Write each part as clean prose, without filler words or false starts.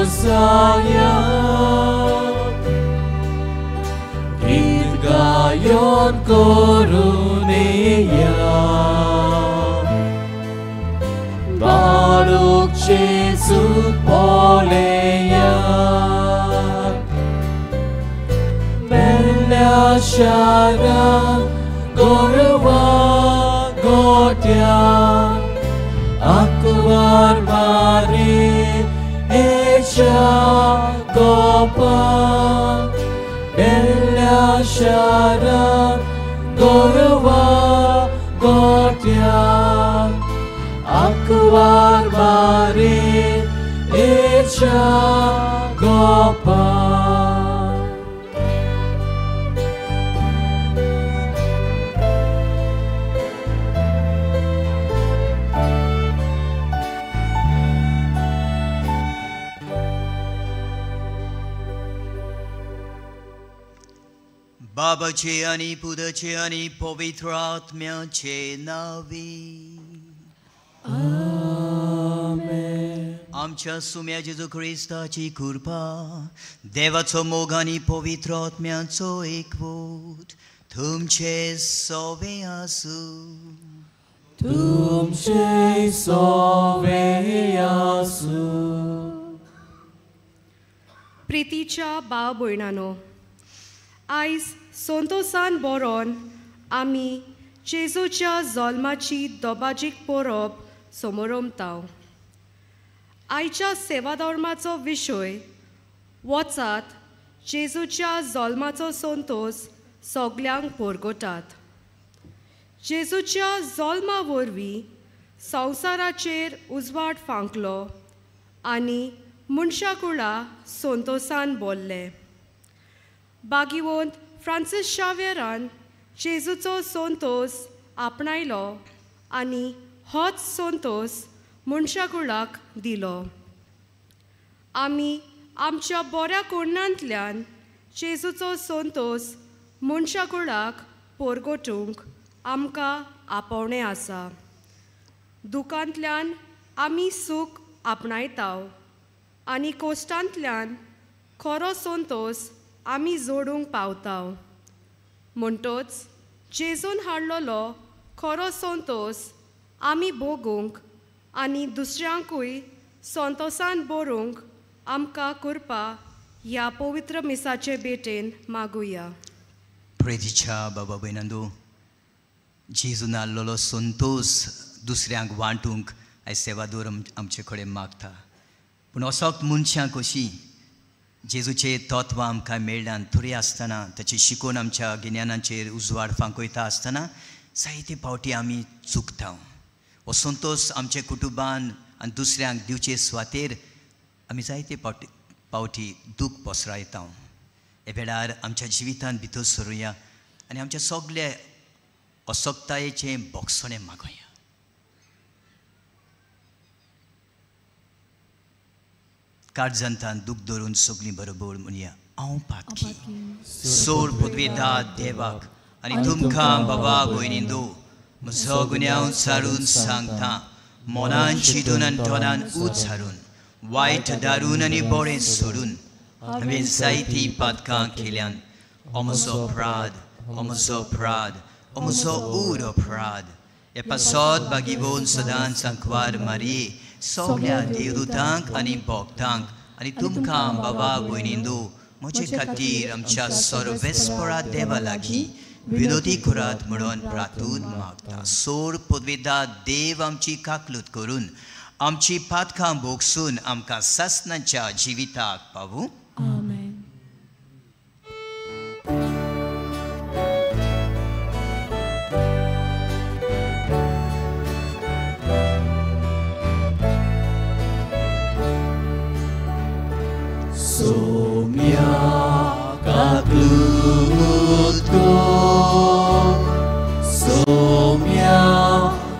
संतोषाया गीत गायन करुणेया बाळूक जेजू पळया मेल्ल्या शारां गोरवां गोठ्यां आंकवार मारयेच्या गोपां मेल्ल्या शारां गोरवां गोठ्यां आंकवार मारयेच्या गोपां. बाबाचे आनी पुताचे आनी पवित्र आत्म्याचे नांवी आमेन. आमच्या सुम्या जेजू क्रिस्ताची कृपा, देवाचो मोग आनी पवित्र आत्म्याचो एकवट तुमचे सवे आसूं. तुमचे सवे आसूं. प्रितीच्या भाव भयणानो, आयज संतोसान बरोवन आमी जेजूच्या जल्माची दोबाजीक परब समोरमताव. आयच्या सेवाधर्माचो विशय वचात जेजूच्या जल्माचो संतोस सगल्यांक परगटात. जेजूच्या जल्मा वरवीं संवसाराचेर उजवाड फांकलो आनी मनशाकुळा संतोसान बोल्ले. बागिवंत फ्रांसीस शाव्येरान जेजूचो संतोस आपणायलो आनी होच संतोस मनशाकुळाक दिलो. आमी आमच्या बऱ्या कोणांतल्यान जेजूचो संतोस मनशाकुळाक परगटूंक आमकां आपोवणें आसा. दुकांतल्यान आमी सूख आपणायताव आनी कोश्टांतल्यान खरो संतोस आमी जोडूंक पावताव. म्हणटोच जेजून हाडलेलो खरो संतोस आमी भोगूंक आनी दुसऱ्यांकूय संतोसान बरोवंक आमकां कृपा ह्या पवित्र मिसाचे भेटेन मागुया. प्रेतीच्या बाबा भयणांनो, जेजून हाडलेलो संतोस दुसऱ्यांक वांटूंक आयज सेवादोर आमचे कडेन मागता. पूण असोच मनशां कशीं जेजूचे तत्वां आमकां मेळ्ळ्यान थोडी आसतना ताची शिकोवन आमच्या गिन्यानाचेर उजवाड फांकयता आसतना जायते फावटी आमी चुकता. हो संतोस आमच्या कुटुंबान आनी दुसऱ्यांक दिवचे सुवातेर आमी जायते फावटी दूख पसरायता. हे वेळार आमच्या जिवितांत भितर सरुया आनी आमच्या सगळे असक्तायेचें बोगसणें मागोया. काळजांतान दूख धरून सगळीं बरोबर म्हणया, हांव पातकी सोड पदवेता देवाक आनी तुमकां बाबा भयणींनो म्हजो गुन्यांव सारून सांगता. मनान चिंतून आनी तोंडान उच्चारून वायट दारून आनी बरें सोडून हांवें जायतीं पातकां केल्यान. हो म्हजो अपराध, हो म्हजो अपराध, हो म्हजो उर अपराध. हे पासत बागीवन सदांच आंकवार मारये सगळ्या देवदूतांक आनी भक्तांक आनी तुमकां बाबा भयणींनो म्हजे खातीर आमच्या सर्वेस्परा देवा लागीं विनोदी करात म्हणून प्रातून मागता. सोड पदवेदा देव आमची काकलूत करून आमची पातकां भोगसून आमकां सासणाच्या जिविताक पावूं. आमेन. सोम्या काकलूत कर, सोम्या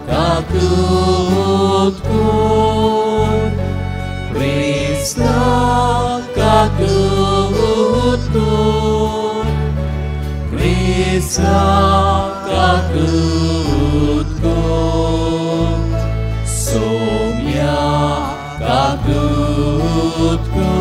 काकलूत कर, क्रिस्ता काकलूत कर, क्रिस्ता काकलूत कर, सोम्या काकलूत कर.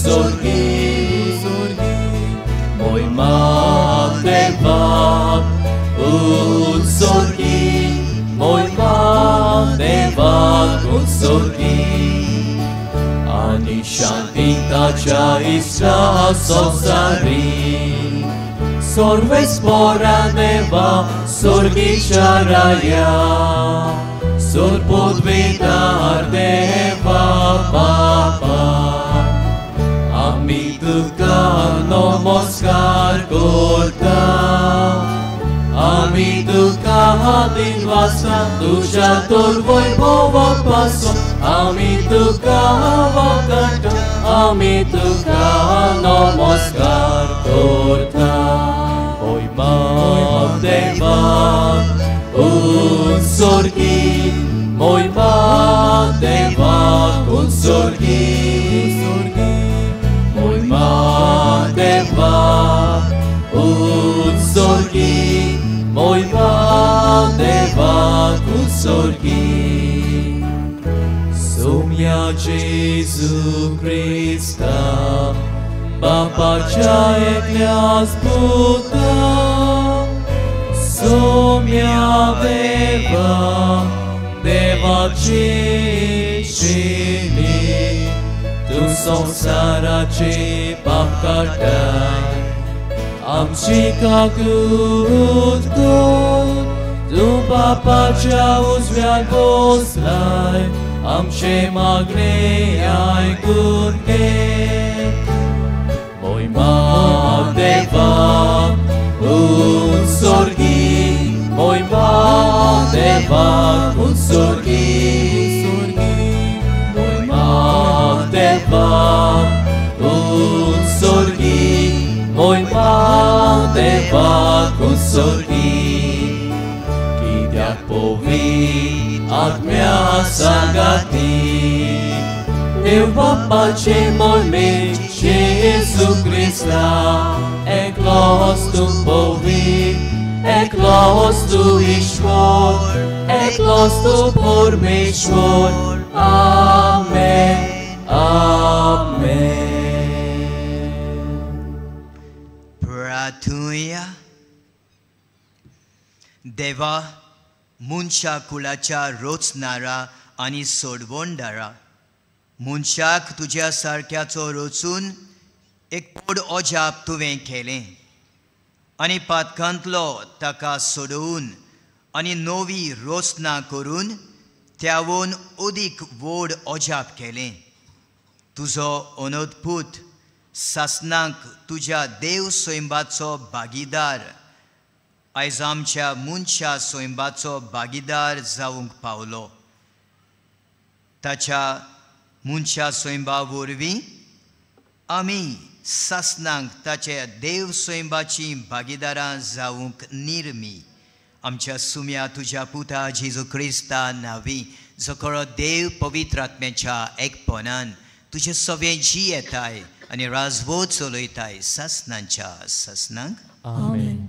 sorgi, Moima Devak un sorgi, Moima Devak un sorgi. Ani shanti tacha isra sosari, Sorves pora deva sorgi charaya, Sorpodvedar deva papa. Ami tuka namaskar korta, Ami tuka dinvasa tuja torvoy bhava paso, Ami tuka vakata, Ami tuka namaskar korta. Moima deva un sorgi, Moima deva un sorgi, Moima deva un sorgi, Moima deva un sorgi. Sumya Jesu Krista, Bapacha eklias puta, Sumya deva, deva chini, Tu samsarache pap kartai, Amchi kakut kol, Tu papacha uzvyan boslai, Amche magne aikurke. Moima deva un sorgi, Moima deva un sorgi, Moima deva un sorgi, Moima deva un sorgi. Kidyak povi atmya sagati, Dev Bapache molme Jesu Krista, Eklos tu povi, eklos tu Ishwar, eklos tu Parmeshwar. Amen, Amen. Pratuya देवा मनशा कुळाच्या रचणारा आनी सोडवणदारा, मनशाक तुज्या सारक्याचो रचून एक व्हड अजाप तुवें केलें आनी पातकांतलो ताका सोडोवन आनी नवी रचना करून त्यावून अदीक व्हड अजाप केलें. तुजो अनद्भूत सासनाक तुज्या देव सैंबाचो भागीदार आयज आमच्या मनशा सैंबाचो भागीदार जावंक पावलो. ताच्या मनशा सैंबा वरवीं आमी सासनाक ताच्या देव सैंबाची भागीदारां जावंक निर्मी. आमच्या सुम्या तुज्या पुता जेजू क्रिस्ता नावी, जो खरो देव पवित्र आत्म्याच्या एकपणान तुजे सगळें जी येताय आनी राजवट चलयताय सासनांच्या सासनांक. आमेन.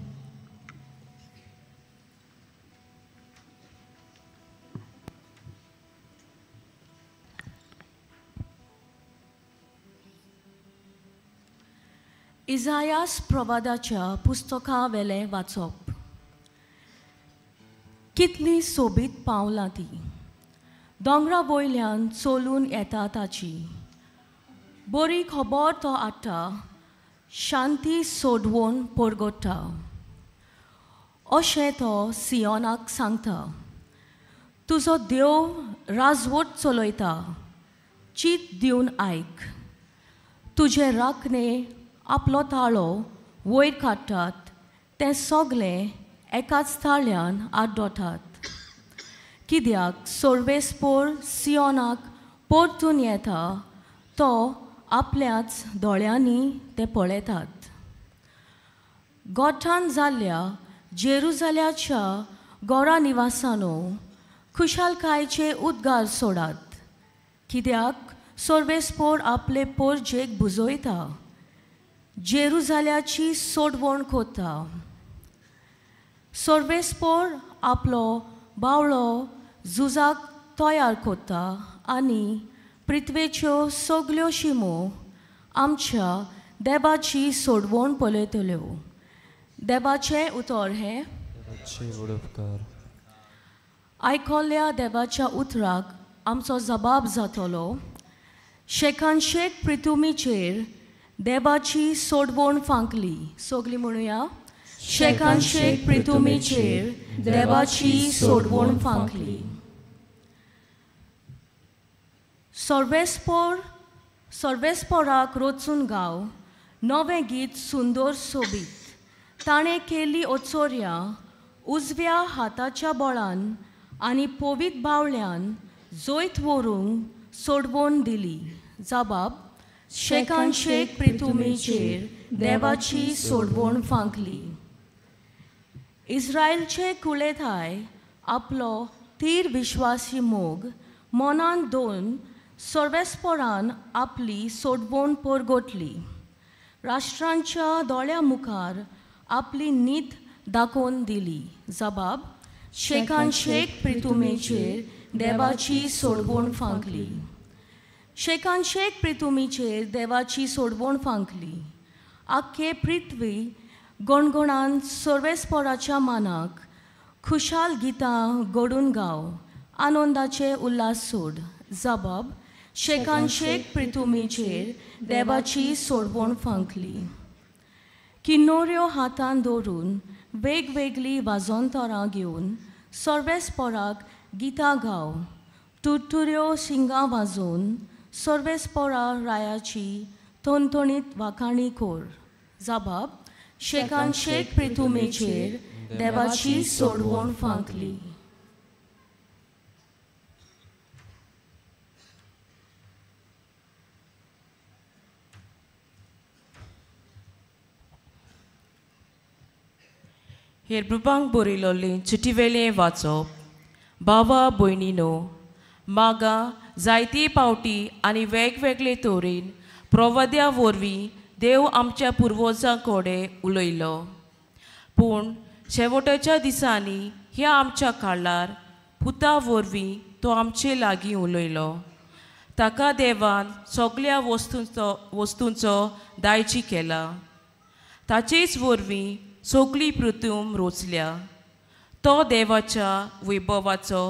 इजायास प्रवादाच्या पुस्तकावेलें वाचप. कितली सोबीत पावलां ती दोंगरा वयल्यान चलून येता ताची, बरी खबर तो हाडटा, शांती सोडवून परगट्टा, अशें तो सियोनाक सांगता. तुजो देव राजवट चलयता, चीत दिवन आयक. तुजे राखणे आपलो ताळो वयर काडटात, तें सगलें एकाच ताळ्यान आड्डोतात. कित्याक सर्वेस्पोर सियोनाक परतून येता, तो आपल्याच दोळ्यांनी ते पळयतात. गोठान जाल्ल्या जेरुजाल्याच्या गोरा निवासानो खुशालकायेचे उद्गार सोडात, कित्याक सर्वेस्पोर आपले पोरजेक भुजयता, जेरुजाल्याची सोडवण कोता. सर्वेस्पोर आपलो बावळो झुजाक तयार कोता आनी पृथ्वेच्यो सगल्यो शिमो आमच्या देवाची सोडवण पळयतल्यो. देवाचें उतर हें. आयकल्या देवाच्या उतराक आमचो जबाब जातलो. शेकान शेक पृथ्वीचेर देवाची सोडवण फांकली. सगळीं म्हणुया, शेकान शेक पृथ्वीचेर देवाची सोडवण फांकली. सर्वेस्पोर सर्वेस्पोराक रचून गाव नवें गीत सुंदर सोबीत. ताणें केली ओचोर्या उजव्या हाताच्या बळान आनी पवीत बावल्यान जैत व्हरूंक सोडवण दिली. जबाब, शेकान शेक पृथ्वीचेर देवाची सोडवण फांकली. इस्रायलचे कुळेथाय आपलो तीर विश्वासी मोग मनान दोन सर्वेस्पोरान आपली सोडवण परगटली. राष्ट्रांच्या दोळ्या मुखार आपली नीत दाखोवन दिली. जबाब, शेकान शेक पृथ्वीचेर देवाची सोडवण फांकली. शेकान शेक पृथ्वीचेर देवाची सोडवण फांकली. आख्खे पृथ्वी गणगणान सर्वेस्पोराच्या मानाक खुशाल गितां घडून गाव आनंदाचे उल्हास सोड. जबाब, शेकान शेक पृथ्वीचेर देवाची सोडवण फांकली. किन्नोऱ्यो हातान दवरून वेगवेगळीं वाजोंतरां घेवन सर्वेस्पोराक गितां गाव. तुरतुऱ्यो शिंगां वाजोवन सर्वेस्पोरा रायाची थणथणीत वाखाणी कोर. जबाब, शेकान शेक पृथ्वीचेर देवाची सोडवण फांकली. हेरब्रुबांक बरयलोलें चिटीवेलें वाचप. बाबा भयणीनो, मागा जायते पावटी आनी वेगवेगळे तरेन प्रवाद्या वरवीं देव आमच्या पुर्वजां कडेन उलयलो. पूण शेवटाच्या दिसांनी ह्या आमच्या काळार पुता वरवीं तो आमचे लागीं उलयलो. ताका देवान सगळ्या वस्तूंचो दायजी केला. ताचेच वरवीं सगळी पृथ्वी रोचल्या. तो देवाच्या वैभवाचो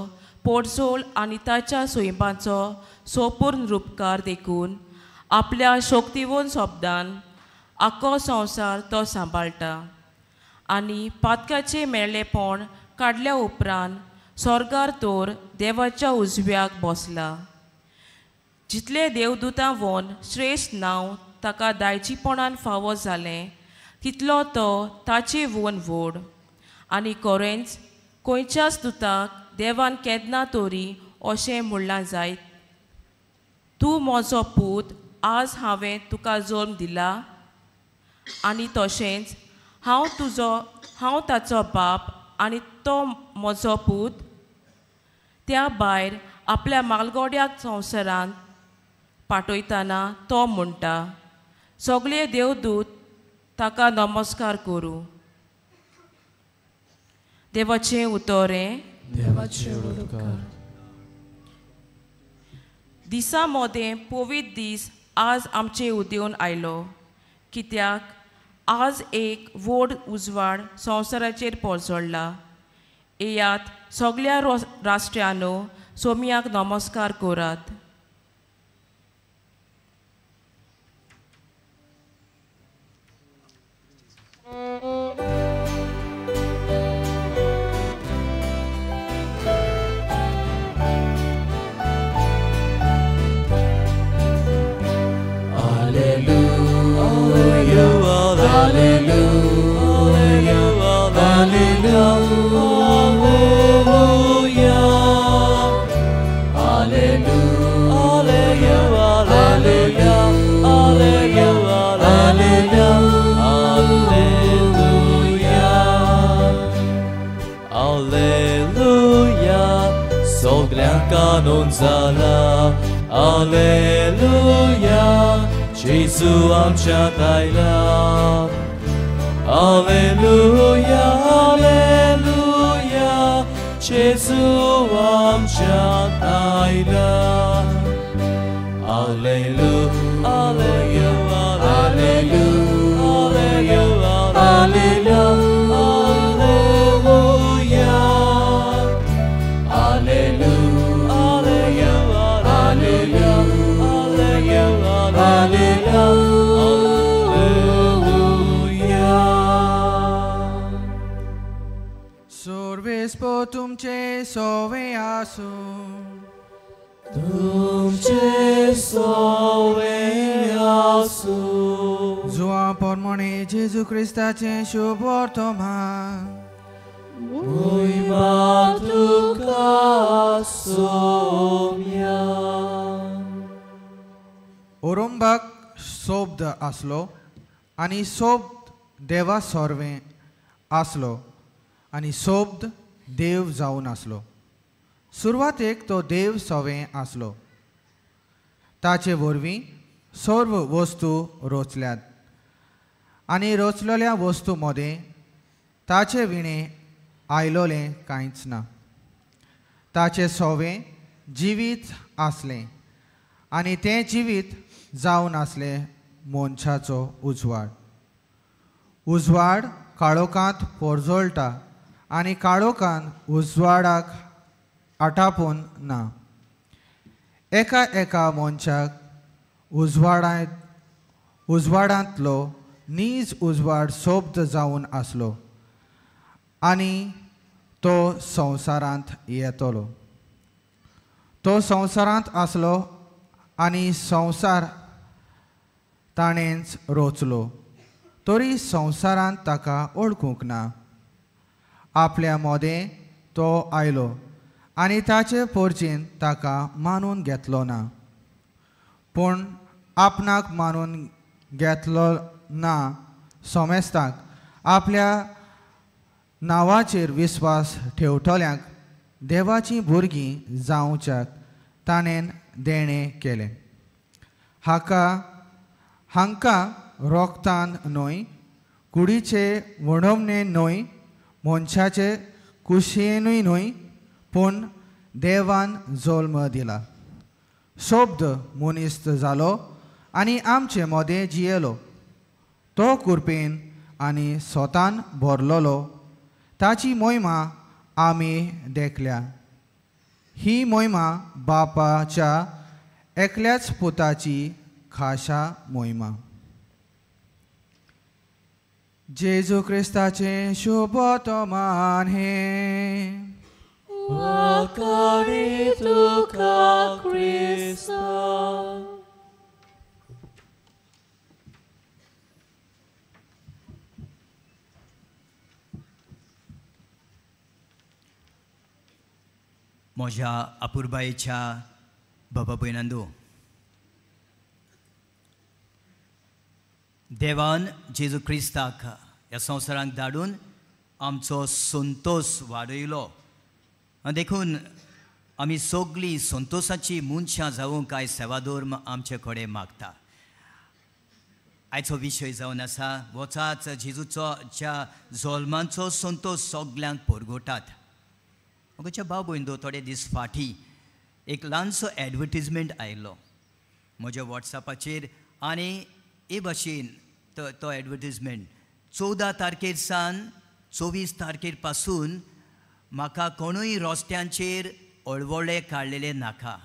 पोडजोळ आनी ताच्या स्वयंपाचो सोपूर्ण रुपकार देखून आपल्या शक्तिवन शब्दान आख्खो संवसार तो सांबाळटा. आनी पातकाचें मेळ्ळेपण काडल्या उपरांत स्वर्गार तोर देवाच्या उजव्याक बसला. जितले देवदूतां वन श्रेश्ठ नांव ताका दायजीपणान फावो जालें तितलो तो ताचे वन व्हड. आनी कोरेंच खंयच्याच दुताक देवान केन्ना तरी अशें म्हणलां जायत, तूं म्हजो पूत, आज हांवें तुका जल्म दिला. आनी तशेंच हांव ताचो बाप आनी तो म्हजो पूत. त्या भायर आपल्या मालगोड्याक संवसारांत पाठयतना तो म्हणटा, सगळे देवदूत ताका नमस्कार करूं. देवाचें उतर हें. दिसा मोदें पवित्र दीस आज आमचे उदेवन आयलो, कित्याक आज एक व्हड उजवाड संवसाराचेर पोरजोडला. येयात सगळ्या राष्ट्रांनो सोमयाक नमस्कार करात. कानून जाला, आलेलुया, जेजू आमच्या आयला. आलेलुया, आलेलुया, जेजू आमच्या आयला. आलेलुया, Alleluia, Alleluia, Alleluia, Alleluia, Alleluia. सोर्वेस्पो तुमचे सोवे आसूं. तुमचे सोवे आसूं. जुआ परमणे जेजू क्रिस्ताचें शुभ वर्तमान. मोहिमा तुका सोम्या. ओरोंबाक सोब्द आसलो आनी सोब्द देवा सोर्वें आसलो आनी सोब्द देव जावन आसलो. सुरवातेक तो देव सोवें आसलो. ताचे वरवीं सर्व वस्तू रोचल्यात आनी रोचलेल्या वस्तू मदें ताचे विणें आयलोलें कांयच ना. ताचें सोवें जिवीत आसलें आनी तें जिवीत जावन आसलें मनशाचो उजवाड. उजवाड काळोखांत पोरजोळटा आनी काळोखान उजवाडाक आटापून ना. एका एका मनशाक उजवाडांतलो नीज उजवाड सोब्द जावन आसलो आनी तो संवसारांत येतलो. तो संवसारांत आसलो आनी संवसार ताणेंच रोचलो, तरी संवसारांत ताका वळखूंक ना. आपल्या मोदें तो आयलो आनी ताचे पोरचेन ताका मानून घेतलो ना. पूण आपणाक मानून घेतलो ना सोमेस्ताक आपल्या नांवाचेर विस्वास ठेवतल्यांक देवाचीं भुरगीं जावच्याक ताणें देणें केलें. हांकां रोगतान न्हय, कुडीचे वणवणे न्हय, मनशाचे कुशेनूय न्हय, पूण देवान जल्म दिला. शब्द मनीस जालो आनी आमचे मदें जियेलो. तो कुरपेन आनी स्वतान भरलोलो. ताची मोहिमा आमी देखल्या. ही मोहिमा बापाच्या एकल्याच पुताची खाशा मोहिमा. जेजू क्रिस्ताचें शुभ वर्तमान हें. वाखाणी तुका क्रिस्ता. म्हज्या अपुरबायेच्या बाबा भयणांनो, देवान जेजू क्रिस्ताक ह्या संवसारांत धाडून आमचो संतोस वाडयलो आनी देखून आमी सगळीं संतोसाची मनशां जावंक कांय सेवाधर्म आमचे कडेन मागता. आयचो विशय जावन आसा वचाच जेजूचो ज्या जल्मांचो संतोस सगल्यांक परगटात. म्हज्या भाव भयणो, थोडे दीस फाटीं एक ल्हानसो एडवर्टीजमेंट आयलो म्हज्या वॉट्सॅपाचेर आनी हे भाशेन तो एडवर्टीजमेंट 14 तारखेर सावन 24 तारखेर पासून म्हाका कोणूय रस्त्यांचेर अळवळे काडलेले नाका,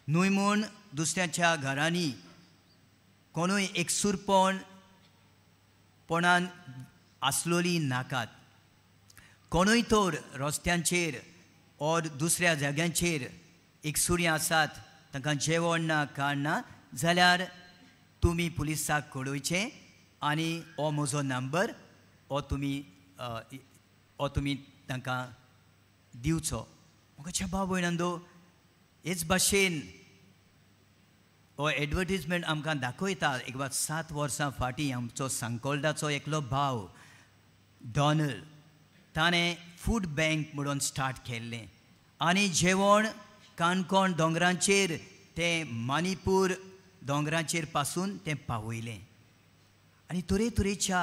न्हय म्हूण दुसऱ्यांच्या घरांनी कोणूय एकसूरपण पणान आसलोली नाकात. कोणूय तर रस्त्यांचेर ओर दुसऱ्या जाग्यांचेर एकसुरी आसात, तांकां जेवण ना काण ना जाल्यार तुमी पुलिसाक कळोवचें आनी हो म्हजो नंबर हो तुमी तांकां दिवचो. म्हज्या भाव भयणांनो, हेच भाशेन हो एडवर्टीजमेंट आमकां दाखयता. एक बार 7 वर्सां फाटीं आमचो सांकोल्डाचो एकलो भाव डॉनल्ड, ताणें फूड बँक म्हणून स्टार्ट केल्लें आनी जेवण काणकोण दोंगरांचेर तें मणिपूर दोंगरांचेर पासून तें पावयलें आनी तरेतरेच्या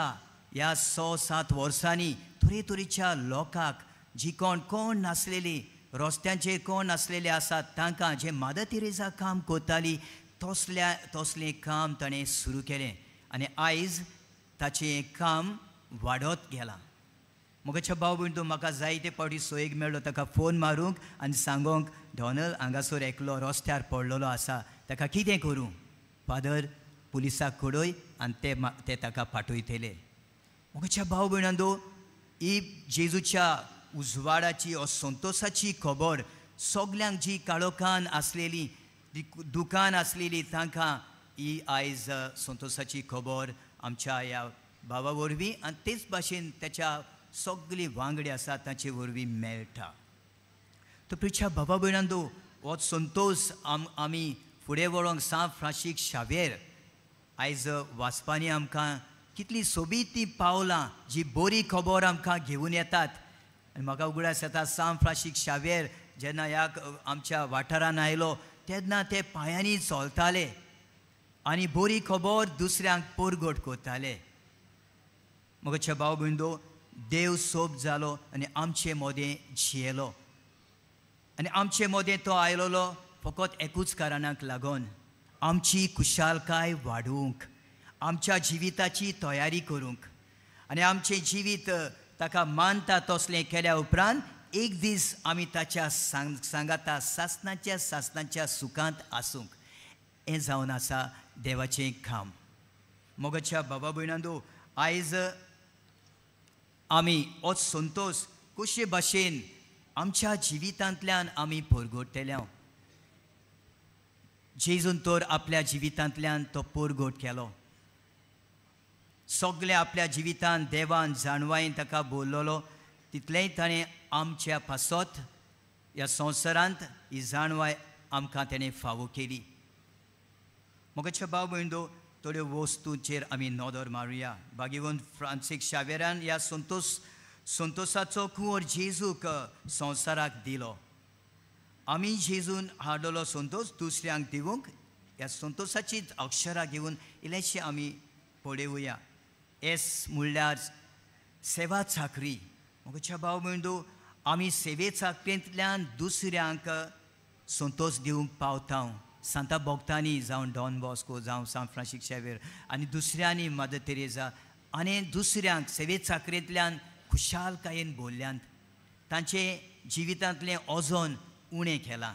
ह्या 6-7 वर्सांनी तरेतरेच्या लोकांक जी कोण कोण नासलेली रस्त्यांचेर कोण नासलेले आसात तांकां जे मदर तेरेजा काम करताली तसलें काम ताणें सुरू केलें आनी आयज ताचें काम वाडत गेलां. म्हज्या भाव भयण म्हाका जायते फावटी सोयीक मेळ्ळो ताका फोन मारूंक आनी सांगोंक, डॉनल हांगासर एकलो रस्त्यार पडलेलो आसा, ताका कितें करूं? फादर पुलिसाक कळय आनी ते ताका पाठयतले. म्हज्या भाव भयणांनो, ही जेजूच्या उजवाडाची ओ संतोसाची खबर सगल्यांक जी काळोखान आसलेली, दुकान आसलेली, तांकां ही आयज संतोसाची खबर आमच्या ह्या भावा वरवीं आनी तेच भाशेन त्याच्या सगळीं वांगडी आसा ताचे वरवीं मेळटा. तर प्रिच्या बाबा भयणांनो, हो संतोस आमी फुडें व्हरोंक सांत फ्रांसीक शाव्येर आयज वाचपांनी आमकां कितली सोबीत ती पावलां जी बरी खबर आमकां घेवन येतात. आनी म्हाका उगडास येता सांत फ्रांसीक शाव्येर जेन्ना ह्या आमच्या वाठारान आयलो तेन्ना ते पांयांनी चलताले आनी बरी खबर दुसऱ्यांक परगट करताले. म्हज्या भाव भयणो, देव सोब जालो आनी आमचे मदें जियेलो आनी आमचे मदें तो आयलोलो फकत एकूच कारणाक लागून, आमची खुशालकाय वाडोवंक, आमच्या जिविताची तयारी करूंक आनी आमचें जिवीत ताका मानता तसलें केल्या उपरांत एक दीस आमी ताच्या सांगाता सासनाच्या सासनाच्या सुखांत आसूंक. हें जावन आसा देवाचें काम. मोगाच्या बाबा भयणांनो, आयज आमी हो संतोस कशे भाशेन आमच्या जिवितांतल्यान आमी परगटतले. जेजून तर आपल्या जिवितांतल्यान तो परगट केलो. सगळें आपल्या जिवितान देवान जाणवायेन ताका बोल्लोलो तितलेंय ताणें आमच्या पासत ह्या संवसारांत ही जाणवाय आमकां ताणें फावो केली. म्हज्या भाव भयणो, थोड्यो वस्तूंचेर आमी नदर मारुया. भाग्यवंत फ्रांसीक शाव्येरान ह्या संतोसाचो कुंवर जेजूक संवसाराक दिलो. आमी जेजून हाडलेलो संतोस दुसऱ्यांक दिवंक ह्या संतोसाचीच अक्षरां घेवन इल्लेशें आमी पळोवया. एस म्हणल्यार सेवा चाकरी. म्हज्या भाव भयणो, आमी सेवे चाकरेंतल्यान दुसऱ्यांक संतोस दिवंक पावता. सांता भोगतांनी जावं डॉन बॉस्को जावं सांत फ्रांसीक शाव्येर आनी दुसऱ्यांनी मदर तेरेजा आनी दुसऱ्यांक सेवे चाकरेंतल्यान खुशालकायेन बोल्ल्यांत, तांचें जिवितांतलें ओजोन उणें केलां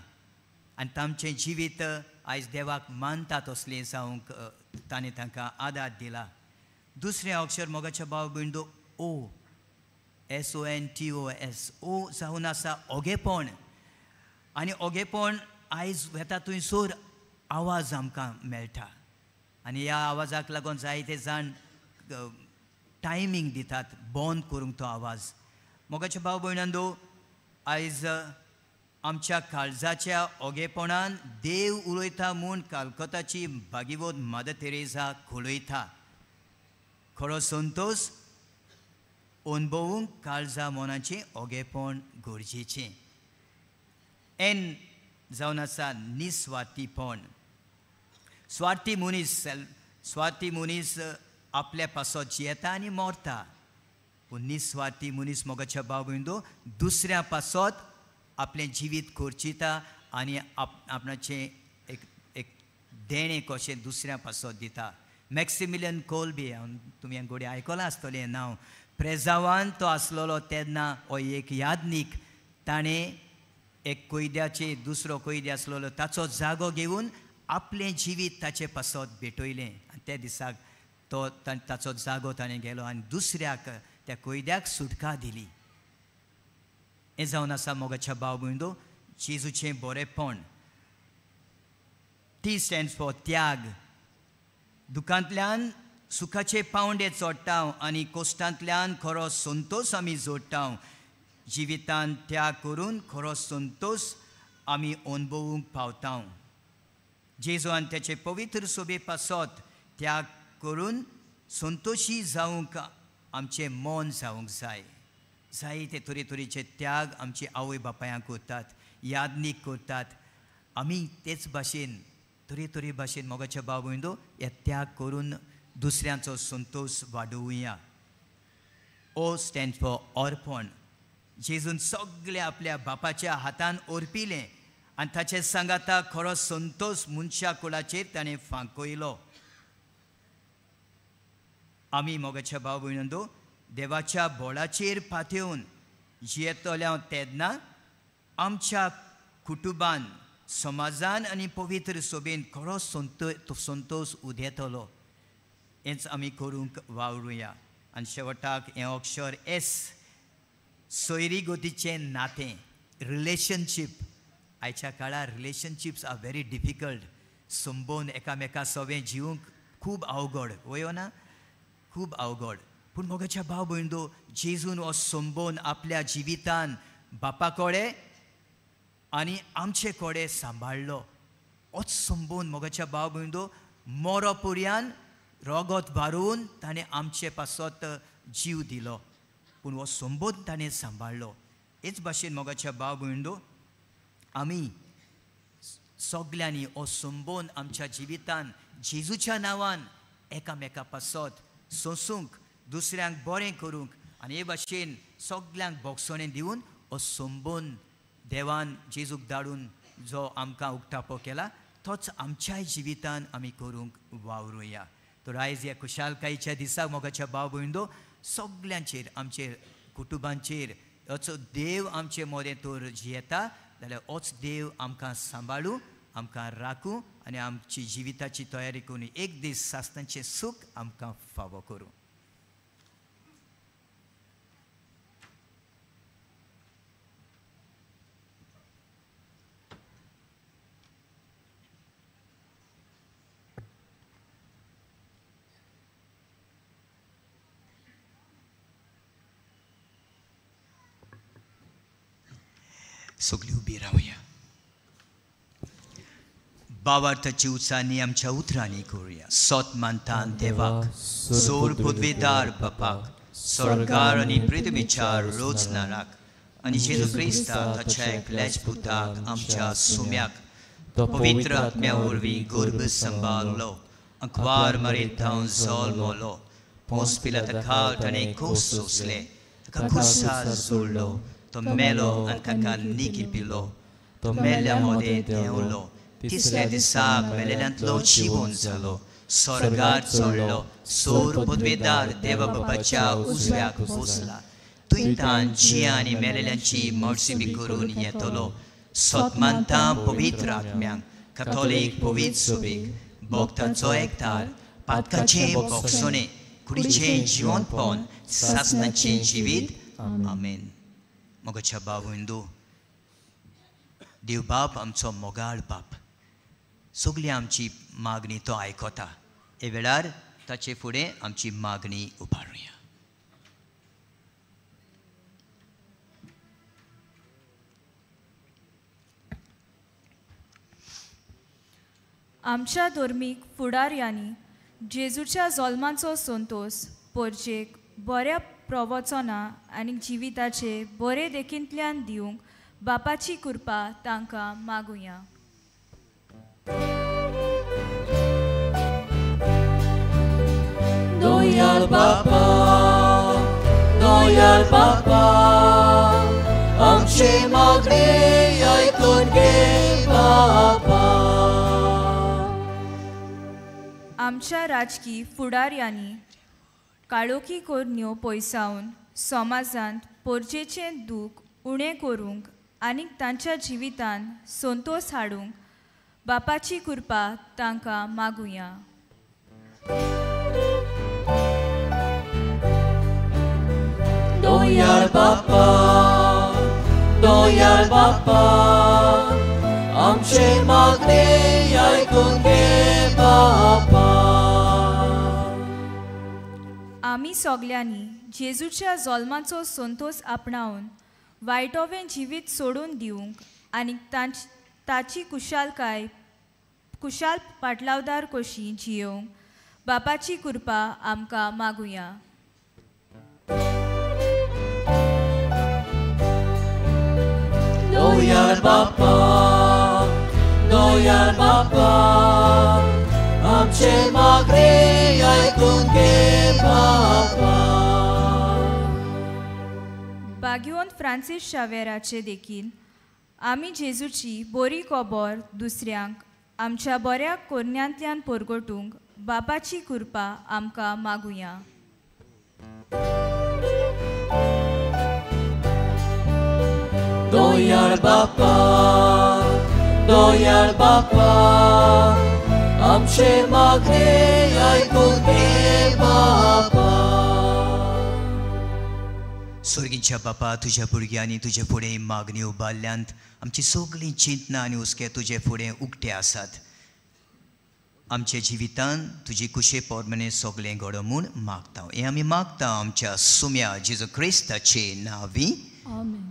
आनी तांचें जिवीत आयज देवाक मानता तसलें जावंक ताणें तांकां आदार दिला. दुसरें अक्षर मोगाच्या भाव भयणो O, S O N T O S, O जावन आसा ओगेपण. आनी ओगेपण आयज वेता थंयसर आवाज आमकां मेळटा आनी ह्या आवाजाक लागून जायते जाण टायमींग दितात बंद करूंक तो आवाज. मोगाच्या भाव भयणांनो, आयज आमच्या काळजाच्या ओगेपणान देव उलयता म्हूण कलकत्ताची भागीवत मदर तेरेजा खुलयता. खरो संतोस अणभवूंक काळजा मनाचें ओगेपण गरजेचें. एन जावन आसा निस्वार्थीपण. स्वार्थी मनीस, स्वार्थी मनीस आपल्या पासत जियेता आनी मरता, पूण निस्वार्थी मनीस मोगाच्या भाव भयणो दुसऱ्या पासत आपलें जिवीत खर्चिता आनी आपणाचें एक एक देणें कशें दुसऱ्या पासत दिता. मॅक्सिमिलियन कोल्बी, तुमी घोडये आयकलां आसतलें नांव, प्रेजावान तो आसलेलो तेन्ना हो एक यादनीक, ताणें एक कैद्याचे दुसरो कैदी आसलेलो ताचो जागो घेवन आपलें जिवीत ताचे पासत भेटयलें आनी त्या दिसाक तो ताचो जागो ताणें गेलो आनी दुसऱ्याक त्या कैद्याक सुटका दिली. हें जावन आसा मोगाच्या भाव भयणो जेजूचें बरेपण. टी स्टँड्स फॉर त्याग. दुकांतल्यान सुखाचे पावंडे चडटा आनी कोश्टांतल्यान खरो संतोस आमी जोडटा. जिवितान त्याग करून खरो संतोस आमी अणभवूंक पावता. जेजू आनी ताचे पवित्र सोबे पासत त्याग करून संतोशी जावंक आमचें मन जावंक जाय. जायते तरेतरेचे त्याग आमचे आवय बापायांक करतात, यादनीक करतात. आमी तेच भाशेन तरेतरे भाशेन मोगाच्या भाव भयणो हे त्याग करून दुसऱ्यांचो संतोस वाडोवया. ओ स्टँड फॉर अर्पण. जेजून सगळें आपल्या बापाच्या हातान ओरपिलें आनी ताचे सांगाता खरो संतोस मनशा कुळाचेर ताणें फांकयलो. आमी मोगाच्या भाव भयणो देवाच्या बोळाचेर पातेवन जियेतल्या तेन्ना आमच्या कुटुंबान, समाजान आनी पवित्र सोबेन खरो संतोश उदेतलो. हेंच आमी करूंक वावरुया. आनी शेवटाक हें अक्षर एस, सोयरीगतीचें नातें, रिलेशनशीप. आयच्या काळार रिलेशनशिप्स are very difficult. संबोवन एकामेका सवें जिवंक खूब अवघड, वयो ना, खूब अवघड. पूण मोगाच्या भाव भयणो, जेजून हो संबोवन आपल्या जिवितान बापा कडेन आनी आमचे कडेन सांबाळ्ळो. होच संबोवन मोगाच्या भाव भयणो मोरो पुर्यान रोगत भारून ताणें आमचे पासत जीव दिलो. पूण हो संबोध ताणें सांबाळ्ळो. हेच भाशेन मोगाच्या भाव भयणो आमी सगल्यांनी हो संबोध आमच्या जिवितान जेजूच्या नांवान एकामेका पासत सोंसूंक, दुसऱ्यांक बरें करूंक आनी हे भाशेन सगल्यांक बोगसणें दिवन हो संबोध देवान जेजूक धाडून जो आमकां उक्तापो केला तोच आमच्याय जिवितान आमी करूंक वावरुया. तर आयज ह्या खुशालकायेच्या दिसा मोगाच्या भाव भयणो सगल्यांचेर, आमचेर कुटुंबांचेर असो देव आमचे मदें तर जियेता जाल्यार होच देव आमकां सांबाळूं, आमकां राखूं आनी आमची जिविताची तयारी करून एक दीस सासणाचें सूख आमकां फावो करूं. सगळी उबी रावया. बावार्थाची उचानी आमच्या उतरांनी करुया. सोत मानतान देवाक, सोर पदवेदार बापाक, स्वर्गार आनी पृथ्वीच्या रोजनाराक आनी जेजू क्रिस्ताक ताच्या एकल्याच पुताक आमच्या सुम्याक पवित्र आत्म्या वरवीं गर्भ सांबाळलो, अंकवार मरेत धांवन जल्मलो, पोंस पिलाता खाल ताणें खोस सोंसले, ताका खुर्सार जोडलो, तो मेलो आनी ताका निकी पिलो, तो मेल्ल्या मदें देंवलो, तिसऱ्या दिसाक मेलेल्यांतलो जिवोन जालो, स्वर्गार चडलो, सोर पदवेदार देवा बापाच्या उजव्याक बसला, थंयतान जिया आनी मेलेल्यांची मर्सिबी करून येतलो. सोत मानता पवित्र आत्म्यांक, कथोलीक पवित्र सोबीक, भक्तांचो एकतार, पातकाचें बोगसणें, कुडीचें जिवनपण, सासणाचें जिवीत. आमेन. मोगाच्या भाव हिंदू, देव बाप आमचो मोगाळ बाप, सगली आमची मागणी तो आयकता. हे वेळार ताचे फुडें आमची मागणी उबारुया. आमच्या धर्मीक फुडारयांनी जेजूच्या जल्माचो संतोश परजेक बऱ्या प्रवचना आनी जिविताचे बरे देखींतल्यान दिवंक बापाची कृपा तांकां मागुया. दोयाल बापा, दोयाल बापा, आमचे मागणे आयकून घे बापा. आमच्या राजकी फुडारयांनी काळोखी करण्यो पयसावन समाजांत परजेचें दूख उणें करूंक आनी तांच्या जिवितांत संतोश हाडूंक बापाची कृपा तांकां मागुया. दोयाल बापा, दोयाल बापा, आमचे मागणे आयकून घे बापा. आमी सगल्यांनी जेजूच्या जल्माचो संतोश आपणावन वायटोवें जिवीत सोडून दिवंक आनी ताची कुशालकाय कुशाल पाटलावदार कशी जियोवंक बापाची कृपा आमकां मागुया. दोयाल बापा, दोयाल बापा, आमचे मागणे आयकून घे बापा. बाग्योन फ्रांसीस शावेराचे देखीन आमी जेजूची बरी खबर दुसऱ्यांक आमच्या बऱ्या कोरण्यांतल्यान परगटूंक बापाची कृपा आमकां मागुया. दोयाळ बापा, दोयाळ बापा, आमचे मागणे आयकून घे बापा. स्वर्गीच्या बापा, तुज्या भुरग्यांनी तुजे फुडें मागणी उबारल्यांत. आमची सगळीं चिंतनां आनी हुस्के तुजे फुडें उक्ते आसात. आमच्या जिवितान तुजी कुशे पोरमने सगळें घडो म्हूण मागता. हें आमी मागता आमच्या सुम्या जेजू क्रिस्ताचे नांवी. आमेन.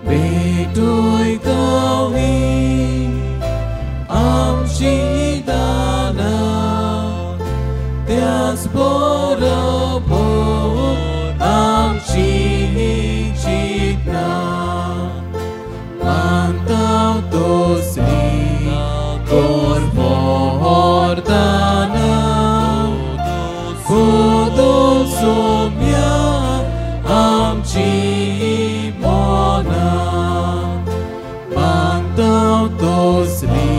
भेटूय गावी आमची दाना, त्याच बरोबर आमची चिंतना. मानता तसली कोर वरदाना, बदल सोम्या आमची मना. मानता तसली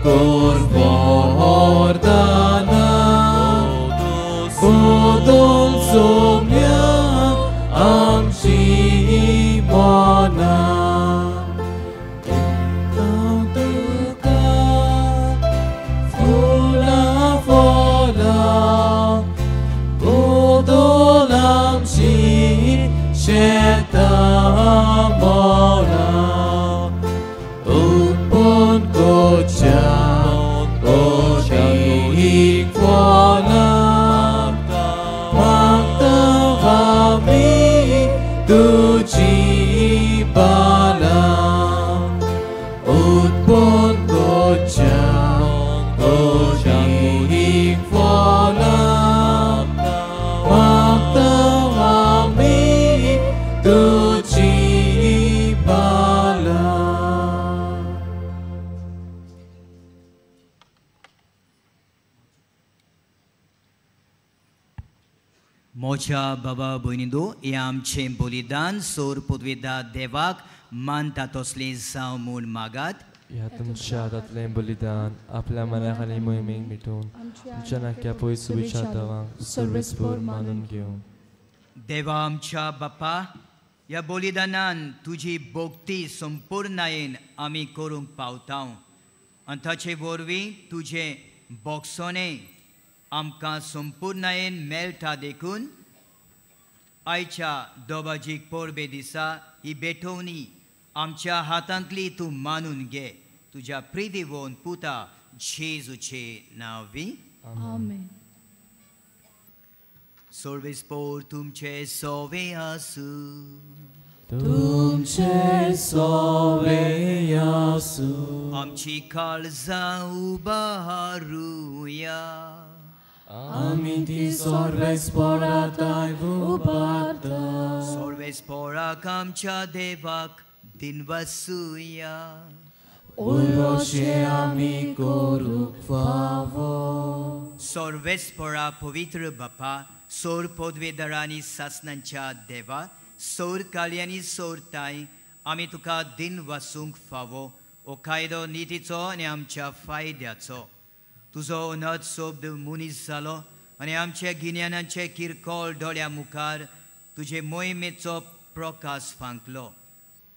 कोर वरदाना, बदल सोम्या आमची मना. तुका फुलां फळां, बदल आमची शेतां मळां. उत्पन्न करच्या अदीक फळां, मागता आमी तुजी बालां. उत्पन्न करच्या अदीक फळां, मागता आमी तुजी बालां. मोच्या बाबा भयणींनो, हें आमचें बलिदान सोर पुदवेदा देवाक मानता तसलें जावं म्हूण मागात. ह्या तुमच्या हातांतलें बलिदान आपल्या मनाक आनी मोहिमेक मिटून आमच्या नाक्या पयस सुविचार देवाक सर्वेस्पर मानून घेवं. देवा आमच्या बापा, ह्या बलिदानान तुजी भक्ती संपूर्णायेन आमी करूंक पावता आनी ताचे वरवीं तुजें बोगसणें आमकां संपूर्णायेन मेळटा. देखून आयच्या दोबाजीक परबे दिसा ही भेटवणी आमच्या हातांतली तूं मानून घे. तुज्या प्रिदिवोन पुता जेजूचे नांवी. आमेन. सर्वेस्पोर तुमचे सोवे आसूं. तुमचे सोवे आसूं. आमची काळजां उबारुया. आमी ती सर्वेस्पोरा ताय उबारता. सर्वेस्पोराक आमच्या देवाक दिनवासुया. उलोशे आमी करूंक फावो. सर्वेस्पोरा पवित्र बापा, सोर पदवेदारांनी सासनांच्या देवा, सोर कालयांनी सोर ताय, आमी तुका दिन वासूंक फावो. हो कायदो नितीचो आनी आमच्या फायद्याचो. तुजो अनत शब्द मनीस जालो आनी आमच्या गिन्यानाचे किरकोळ दोळ्या मुखार तुजे मोहिमेचो प्रकाश फांकलो.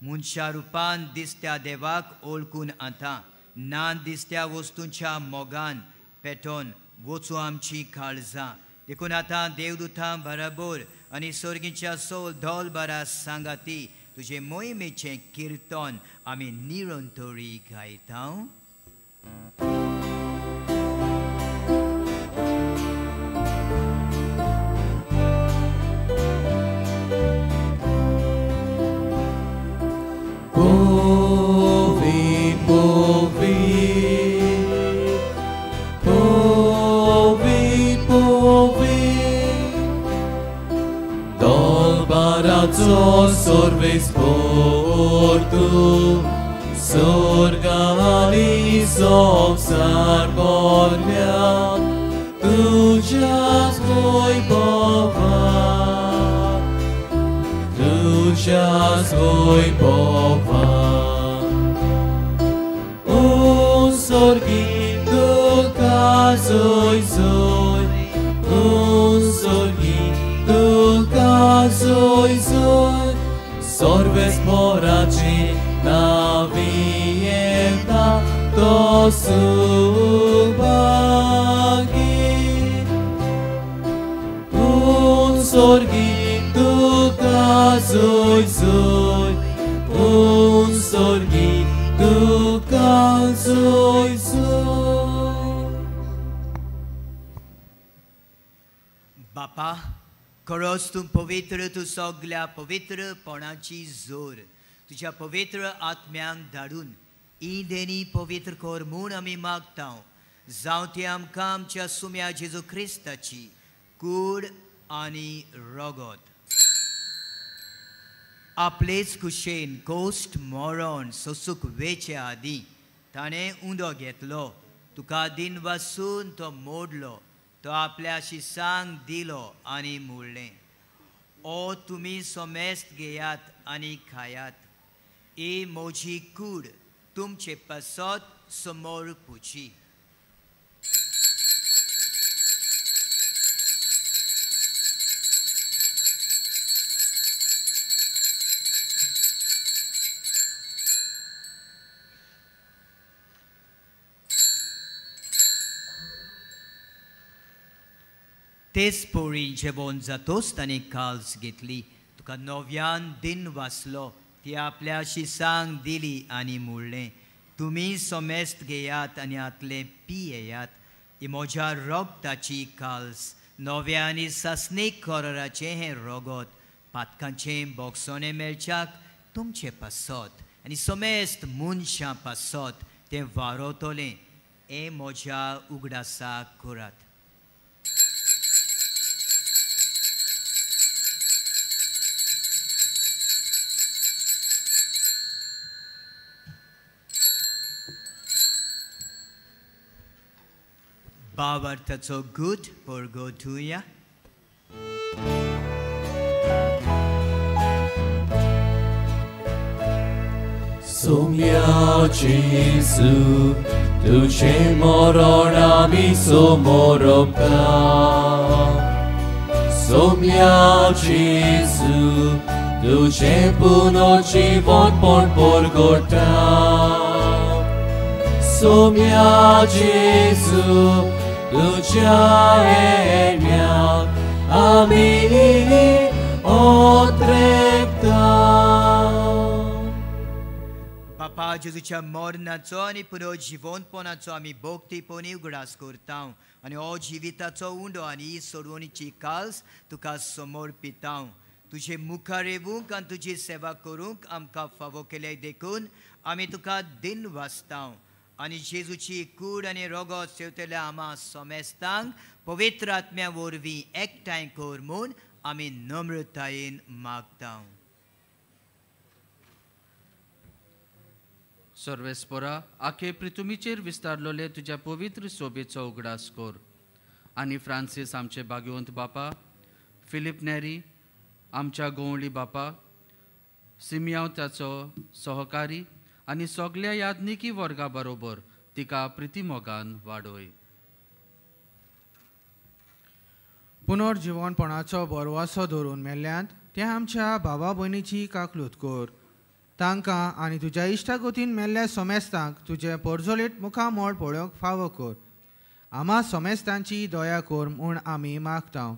मनशा रुपान दिसत्या देवाक ओळखून आतां ना दिसत्या वस्तूंच्या मोगान पेटोवन वचूं आमची काळजां. देखून आतां देवदूतां बराबर आनी सर्गीच्या सोल धोल बरा सांगाती तुजे मोहिमेचें किर्तन आमी निरंतरी गायता. सर्वेस्पोर तूं स्वर्ग आनी संवसार भरल्या तुझ्याच वैभवा, तुझ्याच वैभवा. Unsorgi तुका जोय जोय, unsorgi तुका जोय जोय, सर्वेस्पोराचे नावी येता तो सुभागी. Unsorgi तुका जोय जोय, unsorgi तुका जोय जोय. बापा, खरोच तूं पवित्र, तूं सगल्या पवित्रपणाची जोर तुज्या पवित्र आत्म्यांक धाडून ही देणी पवित्र कर म्हूण आमी मागता. जावं ती आमकां आमच्या सुम्या जेजू क्रिस्ताची कूड आनी रगत. आपलेच कुशेन कोश्ट मरण सोसूक वेचे आदीं ताणें उंदो घेतलो, तुका दिन वासून तो मोडलो, तो आपल्या शिसांक दिलो आनी म्हणलें, ओ तुमी सोमेस्त घेयात आनी खायात, ही म्हजी कूड तुमचे पासत समोर पुची. तेच पोळी जेवण जातोच ताणें काल्स घेतली, तुका नव्यान दिन वाचलो, ती आपल्या शिसांक दिली आनी म्हणलें, तुमी सोमेस्त घेयात आनी हातलें पियेयात, ही म्हज्या रगताची काल्स, नव्या आनी सासणीक कराराचें हें रगत पातकांचें बोगसणें मेळच्याक तुमचें पासत आनी सोमेस्त मनशां पासत तें वारवतलें, हें म्हज्या उगडासाक करात. भावार्थाचो गूट परगटुया. सोम्या जेजू, तुझें मरण आमी समोरपता. सोम्या जेजू, तुझें पुनर्जीवनपण परगटा. सोम्या जेजू, तुझ्या येण्याक आमी ओत्रेपता. बापा, जेजूच्या मरणाचो आनी पुनर्जिवनपणाचो आमी भक्तीपणी उगडास करता आनी हो जिविताचो उंडो आनी ही सोडवणीची काल्स तुका समर्पिता. तुजे मुखार येवंक आनी तुजी सेवा करूंक आमकां फावो केले देखून आमी तुका दिन वाचता आनी जेजूची कूड आनी रगत सेवतल्या आमा सोमेस्तांक पवित्र आत्म्या वरवीं एकठांय कर म्हूण आमी नम्रतायेन मागता. सर्वेस्पोरा, आखे पृथ्वीचेर विस्तारलोले तुज्या पवित्र सोबेचो उगडास कर आनी फ्रांसीस आमचे भाग्यवंत बापा, फिलीप नेरी आमच्या गोवळी बापा, सिमियांव ताचो सहकारी आनी सगल्या याज्ञिकी वर्गा बरोबर तिका प्रितीमोगान वाडोय. पुनर्जिवनपणाचो बरवासो धरून मेल्ल्यांत ते आमच्या भावा भयणीची काकलूत कर. तांकां आनी तुज्या इश्टागतीन मेल्ल्या सोमेस्तांक तुजें परजोलीत मुखामळ पळोवंक फावो कर. आमा सोमेस्तांची दया कर म्हूण आमी मागता.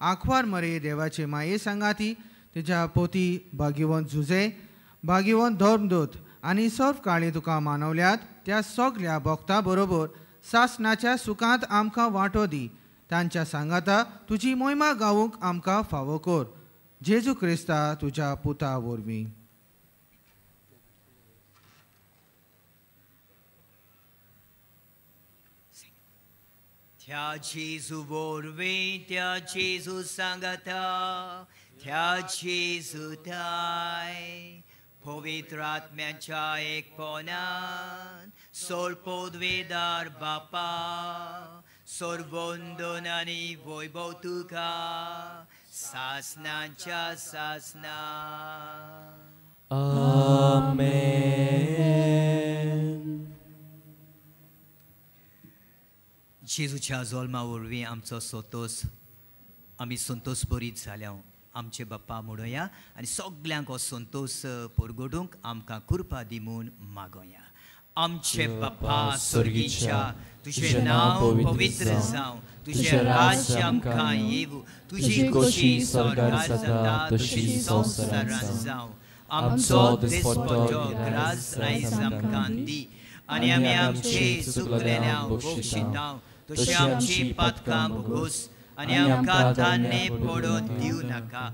आंकवार मरे देवाचे माये सांगाती तुज्या पोती भाग्यवंत झुजे, भाग्यवंत धर्मदूत आनी सर्व काळी तुका मानवल्यात त्या सगल्या भक्तां बरोबर सासणाच्या सुखांत आमकां वांटो दी. तांच्या सांगाता तुजी मोहिमा गावूंक आमकां फावो कर. जेजू क्रिस्ता तुज्या पुता वरवीं. त्या जेजू वरवीं, त्या जेजू सांगाता, त्या जेजू थाय पवित्र आत्म्याच्या एकपणान सोळ पदवेदार बापा, सोरबंदन आनी वैभव तुका सासनाच्या सासना. आमेन. जेजूच्या जल्मा वरवीं आमचो संतोस आमी संतोस बरीत जाल्या आमचे बाप्पा म्हणोया आनी सगल्यांक हो संतोस परगडूंक आमकां कृपा दी म्हूण मागोया. आमचे बाप्पा स्वर्गीच्या, तुजें नांव पवित्र जावं, तुजें राज्य आमकां येवं, तुजी खोशी स्वर्गार जाता तशी संवसारांत जावं. आमचो दिसपट्टो ग्रास आयज आमकां दी आनी आमी आमचे चुकलेल्या बक्षितांव तशें आमची पातकां भोगोस आनी आमकां तान्ने पडोवन दिवं नाका,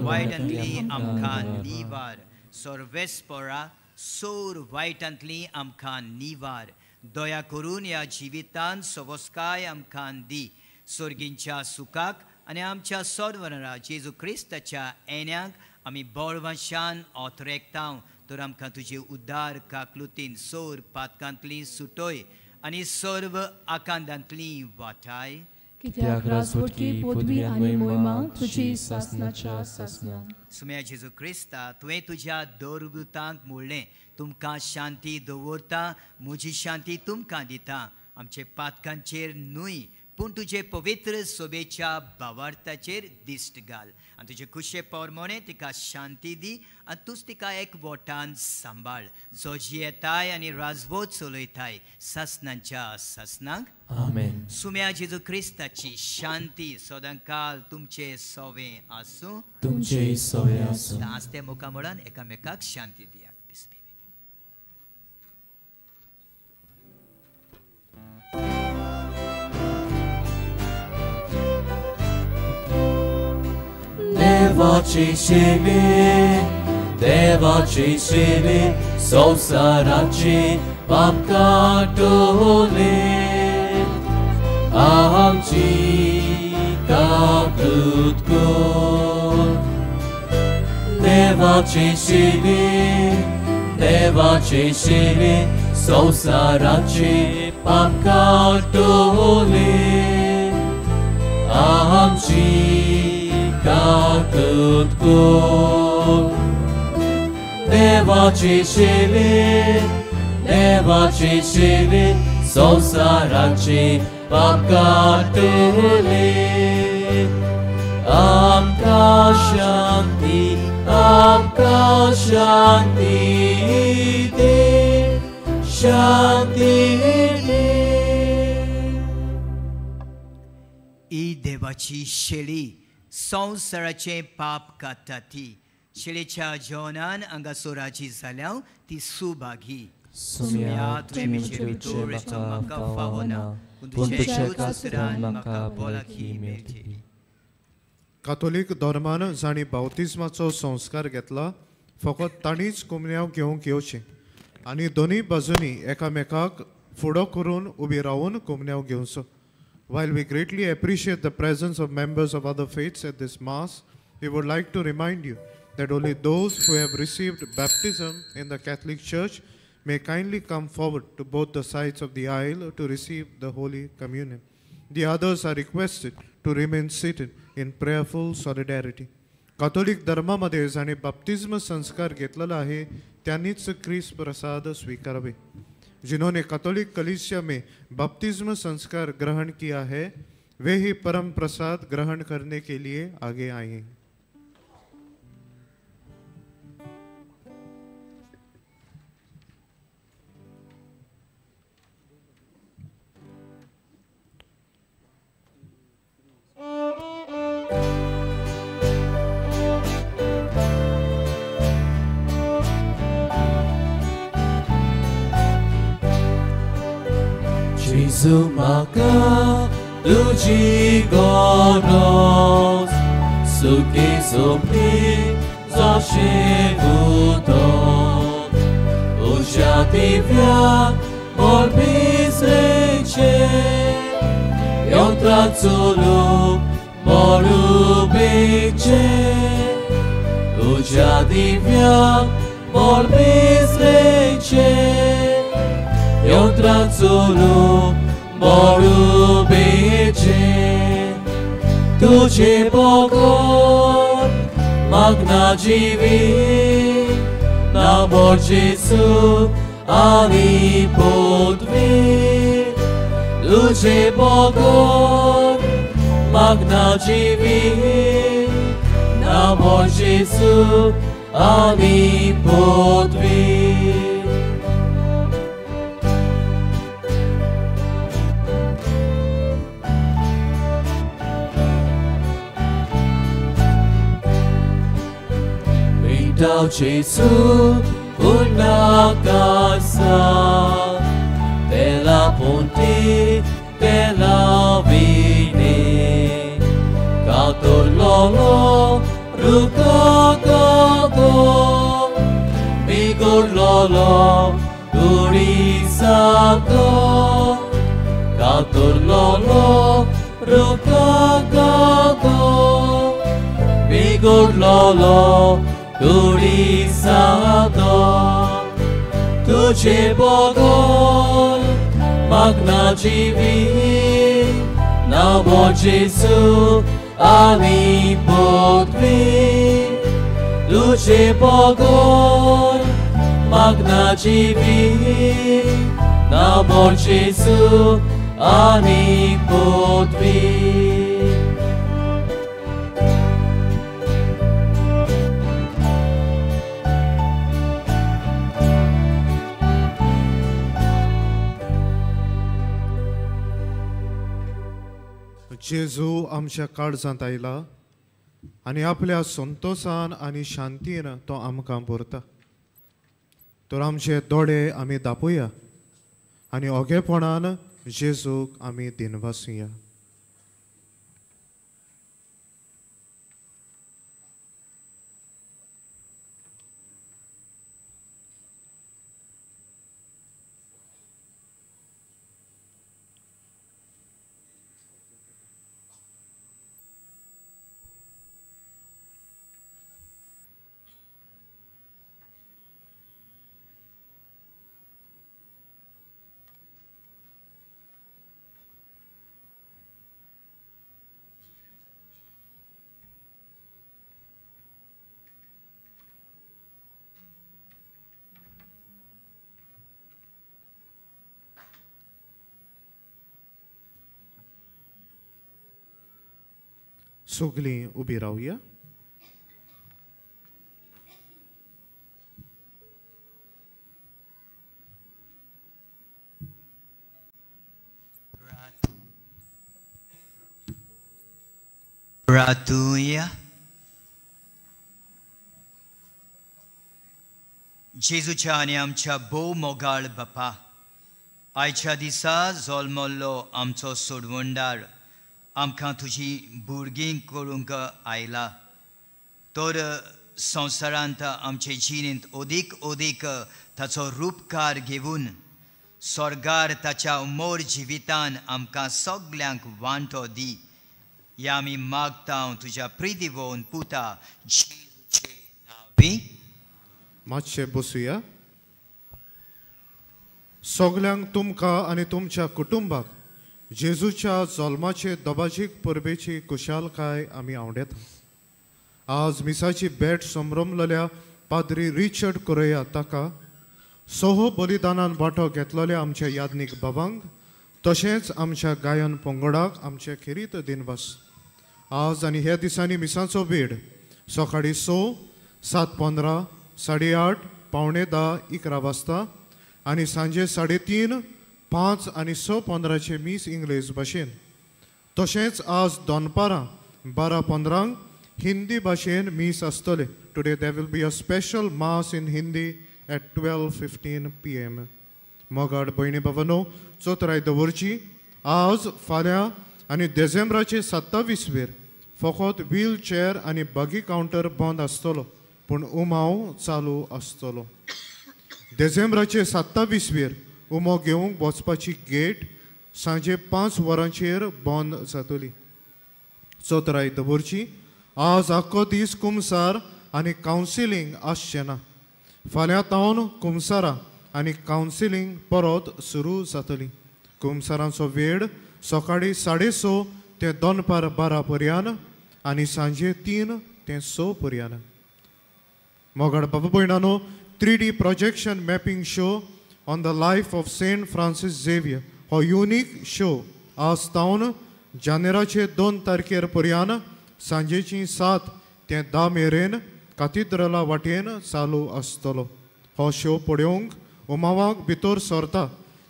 वायटांतली आमकां निवार. सर्वेस्परा सोर वायटांतली आमकां निवार. दया करून ह्या जिवितांत सवस्काय आमकां दी, सोर्गींच्या सुखाक आनी आमच्या सोदवनरा जेजू क्रिस्ताच्या येण्याक आमी बळवंशान ओतरेकतांव. तर आमकां तुजे उद्धार काकलुतीन सोर पातकांतली सुटोय आनी सर्व आकांदांतली वाटाय. कित्याक राजवटकी पदवी आनी मोहिमा तुजी सासनाच्या सासना. सुम्या जेजू क्रिस्ता, तुवें तुज्या दरदूतांक म्हणलें, तुमकां शांती दवरता, म्हजी शांती तुमकां दिता. आमचे पातकांचेर न्हय पूण तुजे पवित्र सोबेच्या भावार्थाचेर दिश्ट घाल आनी तुजे खुशे पोरमोणे तिका शांती दी आनी तूंच तिका एक वोटान सांबाळ, जो जियेताय आनी राजवट चलयताय सासनांच्या सासनांक. आमेन. सुम्या जेजू क्रिस्ताची शांती सदांकाल तुमचे सोवे आसूं, तुमचे सोवे आसूं. आज ते मुखामळान एकामेकाक शांती दियात. देवाची शिवी, देवाची शिवी, संवसाराची पाप काडटली, आमची काकूत कर. देवाची शिवी, देवाची शिवी, संवसाराची पाप काडटली, आमची काकूत कर. देवाची शिवी, देवाची शिवी, संवसाराची पाप काडटली, आमकां शांती, आमकां शांती दी, शांती दी. ही देवाची शेळी संवसाराचें पाप काडटा ती शेळेच्या जेवणान हांगासर राजी जाल्या ती सुभागी. सुम्या, तुवें म्हजे भितर म्हाका फावना, पूण तुज्या उतरान म्हाका भलायकी मेळची. कातोलीक धर्मान जांणी बावतिज्माचो संस्कार घेतला फकत तांणीच कुमन्यांव घेवंक येवचें आनी दोनूय बाजूंनी एकामेकाक फुडो करून उबी रावून कुमन्यांव घेवचो. While we greatly appreciate the presence of members of other faiths at this Mass, we would like to remind you that only those who have received baptism in the Catholic Church may kindly come forward to both the sides of the aisle to receive the Holy Communion. The others are requested to remain seated in prayerful solidarity. Catholic धर्मामध्ये जांणी बाप्तिज्म संस्कार घेतलेला आहे त्यांनीच क्रिस्त प्रसाद स्वीकारावे. जिन्होंने Catholic कलीसिया में बपतिस्म संस्कार ग्रहण किया है वे ही परम प्रसाद ग्रहण करने के लिए आगे आए. जेजू म्हाका तुजी गरज, सुखी सोंपी जशें उदक, उज्या दिव्या मोरपिसरेचें यंत्रां चलूंक मोरुबेचें, उज्या दिव्या मोरपिसरेचें यंत्रां चलूंक मरुबेचे तुझे बगर मागना जिवी ना मोरजेसू आनी पदवी तुझे बगर मागना जिवी ना मोरजेसू आनी पदवी. Daw Jesu una casa de la ponte de la vine Kator lolo rukogogo Migor lolo turisato Kator lolo rukogogo Migor lolo तुरीसातो तुझे बगर मागना जिवी ना मोरजेसू आनी पदवी तुझे बगर मागना जिवी ना मोरजेसू आनी पदवी. जेजू आमच्या काळजांत आयला आनी आपल्या संतोसान आनी शांतीन तो आमकां भरता. तर आमचे दोळे आमी दापोया आनी ओगेपणान जेजूक आमी दिनवासुया. सगळीं उबी रावया. प्रार्थुया. जेजूच्या आनी आमच्या भोव मोगाळ बापा, आयच्या दिसा जल्मल्लो आमचो सोडवणदार आमकां तुजी भुरगीं करूंक आयला. तर संवसारांत आमचे जिणेंत अदीक अदीक ताचो रुपकार घेवन स्वर्गार ताच्या उमर जिवितान आमकां सगल्यांक वांटो दी. ह्या आमी मागता तुज्या प्रिदिवोन पुता जेजूचे नांवी. मातशें बसुया. सगल्यांक तुमकां आनी तुमच्या कुटुंबाक जेजूच्या जल्माचे दबाजीक परबेची कुशालकाय आमी आवडेता. आज मिसाची भेट संभ्रमलेल्या पाद्री रिचर्ड कोरेया ताका सोहो बलिदानान वांटो घेतलेल्या आमच्या यादनीक बाबांक तशेंच आमच्या गायन पंगडाक आमचे खेरीत दिनवास. आज आनी ह्या दिसांनी मिसाचो वेळ सकाळीं 6, 7:15, 8:30, 9:45, 11 वाजता आनी सांजे 3:30, 5 आनी 6:15 मीस इंग्लीश भाशेन. तशेंच आज दनपारां 12:15 हिंदी भाशेन मीस आसतलें. Today there will be a special mass in Hindi at 12:15 PM. मोगाड भयणी बाबांनो, चौथराय दवरची आज फाल्यां आनी डिसेंबराचे 27 वेर फकत व्हील चेअर आनी बगी कावंटर बंद आसतलो, पूण उमाव चालू आसतलो. डिसेंबराचे 27 वेर उमो घेवंक वचपाची गेट सांजे 5 वरांचेर बंद जातली. चौथराय दवरची आज आख्खो दीस कुमसार आनी कावन्सिलींग आसचें ना. फाल्यां तावन कुमसारां आनी कावन्सिलींग परत सुरू जातली. कुमसारांचो वेळ सकाळी 6:30 ते दनपार 12 पर्यंत आनी सांजे 3 ते 6 पर्यंत. मोगाळ बाबा भयणानो, 3D projection mapping show on the life of Saint Francis Xavier हो युनीक शो आज तावन जानेराचे 2 तारखेर पर्यंत सांजेची 7 ते 10 मेरेन कातिद्रला वाटेन चालू आसतलो. हो शो पळोवंक उमावाक भितर सरता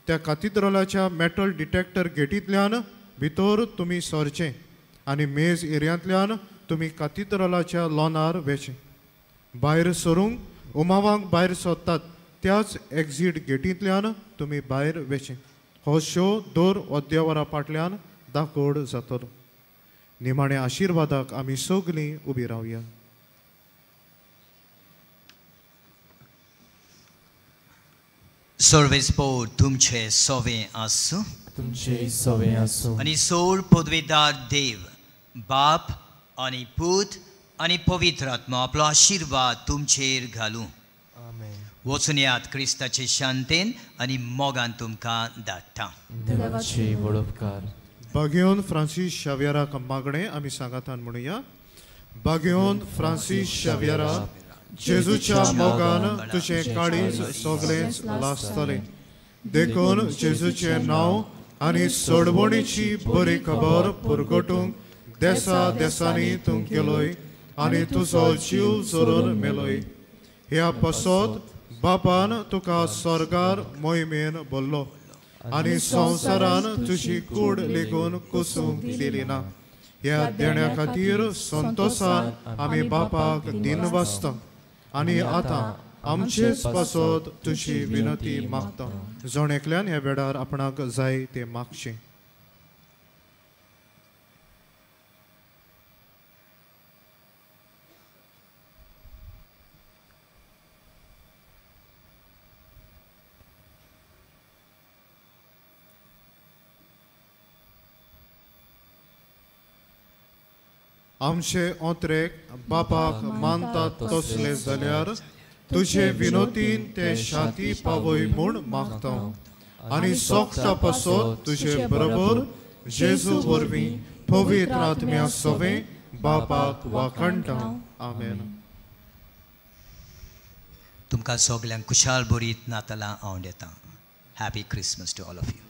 त्या कातिद्रलाच्या मेटल डिटेक्टर गेटींतल्यान भितर तुमी सरचें आनी मेज एरियांतल्यान तुमी कातिद्रलाच्या लॉनार वेचें. भायर सरूंक उमावाक भायर सरतात त्याच एक्झीट गेटींतल्यान तुमी भायर वेचें. हो शो दर अर्द्या वरा फाटल्यान दाखोड जातलो. निमाणे आशिर्वादाक आमी सगलीं उबी रावया. सर्वेस्पोर तुमचे सोवे आसूं, तुमचे सोवे आसूं. आनी सोड पदवेदार देव बाप आनी पूत आनी पवित्र आत्मा आपलो आशिर्वाद तुमचेर घालूं. वचून यात क्रिस्ताचे शांतेन आनी मोगान तुमकां धाडटा. देवाचे व्हड उपकार. बागेवन फ्रांसीस शावियराक मागणें आमी सांगातान म्हणुया. बागेवन फ्रांसीस शावियरा, जेजूच्या मोगान तुजें काळीज सगळेंच लासतलें, देखून जेजूचें नांव आनी सोडवणीची बरी खबर पुरगटूंक देसा देसांनी तूं गेलोय आनी तुजो जीव जोरून मेलोय. ह्या पासत बापान तुका स्वर्गार मोहिमेन भरलो आनी संवसारान तुजी कूड लेगून कुसूंक दिली ना. ह्या देण्या खातीर संतोसान आमी बापाक दिनवासता आनी आतां आमचेच पासत तुजी विनती मागता. जण एकल्यान ह्या वेळार आपणाक जाय तें मागचें. आमचे ओंत्रेक बापाक मानतात तसले जाल्यार तुजे विनोतीन ते शाती पावय म्हूण मागता आनी सोगटा पासत तुजे बरोबर जेजू वरवीं पवित्र आत्म्या सवें बापाक वाखणटा. आमेन. तुमकां सगल्यांक कुशाल बरीत नातालां हांव दितां. Happy Christmas to all of you.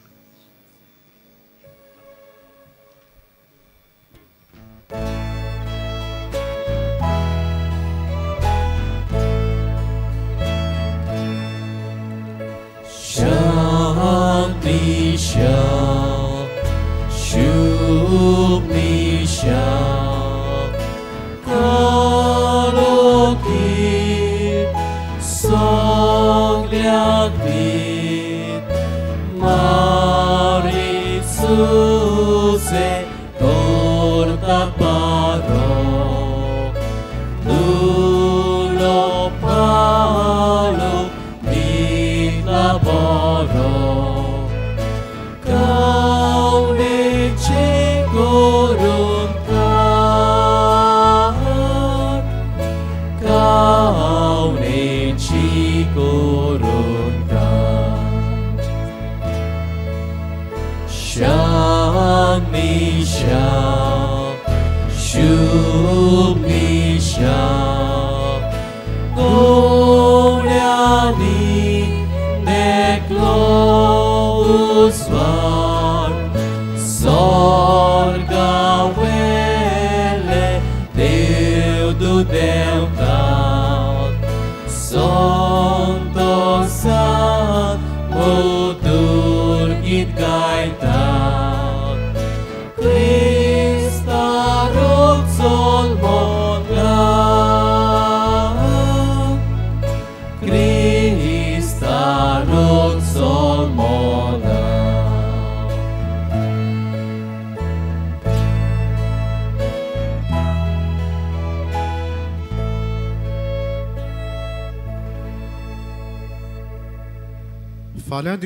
फाल्यां